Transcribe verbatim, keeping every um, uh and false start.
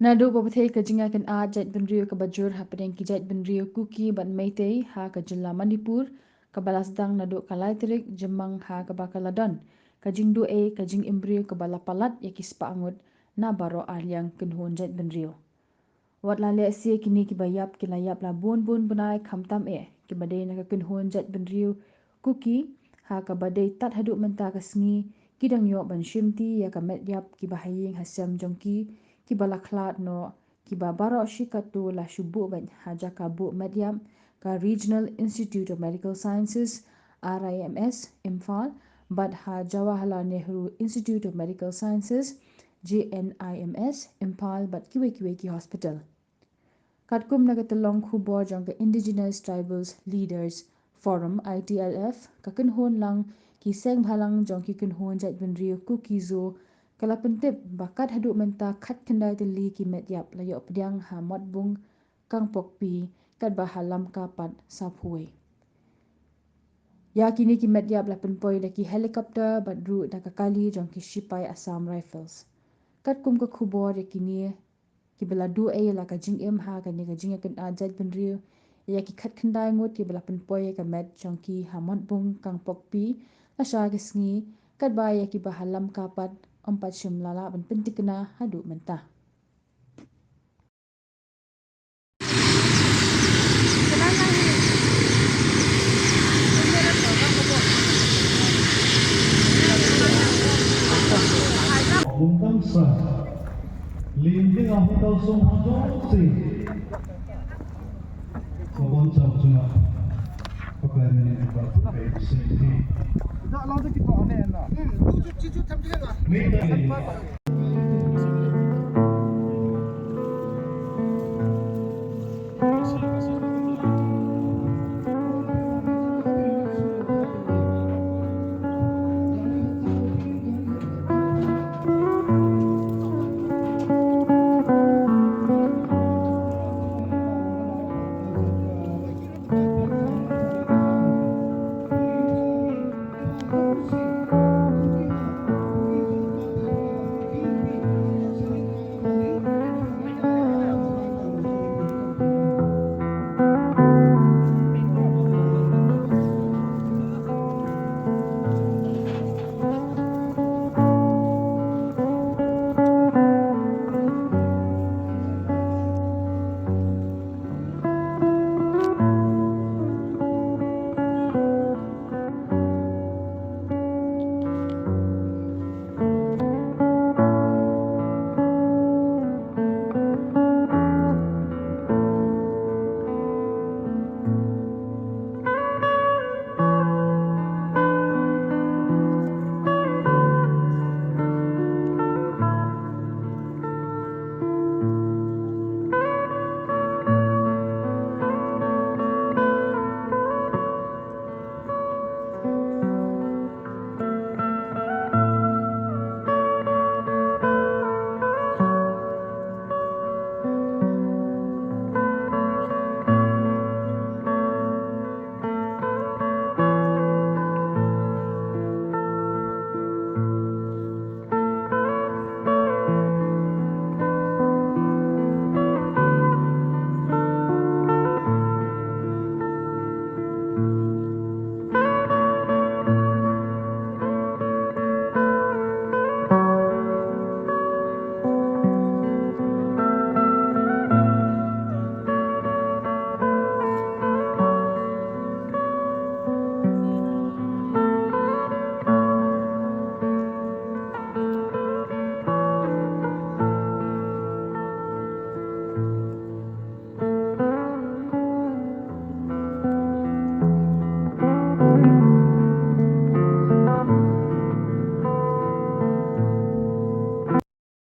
Naduh ba pyrthei ka jingïakynad jaitbynriew kaba jur hapdeng ki jaitbynriew Kuki bad Meitei ha ka jylla Manipur, kaba la sdang naduh ka lai tarik Jymmang ha kaba ka la don ka jingduh ei ka jingim briew kaba la palat ïa ki spah ngut na baroh arliang kynhun jaitbynriew. Wat la lehse kine kiba ïap ki la ïap la bun bun bnai khamtam eh, kiba dei na ka kynhun jaitbynriew Kuki, ha kaba dei tad haduh mynta ka sngi ki dang ïoh ban shimti ïa ka met ïap kiba ha ïing ha sem jong ki, kiba la khlad noh, kiba baroh shi katto la shu buh beit ha jaka buh met ïap ka Regional Institute of Medical Sciences, R I M S, Imphal, bad ha Jawaharlal Nehru Institute of Medical Sciences, J N I M S, Imphal, bad kiwei kiwei ki hospital. Katkum na ka tyllong khubor jong ka Indigenous Tribals Leaders Forum, I T L F, ka kynhun lang ki seng bhalang jong ki kynhun jaitbynriew Kuki-Zo, ka la pyntip ba kat haduh mynta khatkhyndai tylli ki met ïap la ïoh pdiang ha Motbung, Kangpokpi, katba ha Lamka pat saphew. Ïa kine ki met ïap la pynpoi da ki helicopter bad ruh da ka kali jong ki shipai Assam Rifles. Katkum ka khubor ïa kine kiba la duh ei la ka jingim ha kane ka jingïakynad jaitbynriew, ïa ki khatkhyndai ngut kiba la pynpoi ïa ka met jong ki ha Motbung, Kangpokpi, lashai ka sngi, katba ïa kiba ha Lamka pat ym pat shym la lah ban pynthikna haduh mynta. Bungkam sa, linding ahu tau song hajong si. Kabon chau chunga. Pakai mene ba tu kai safety. Dah lang tu kita aneh na. Hmm, tu tu tu tu tam tu lah. Ni tak ni.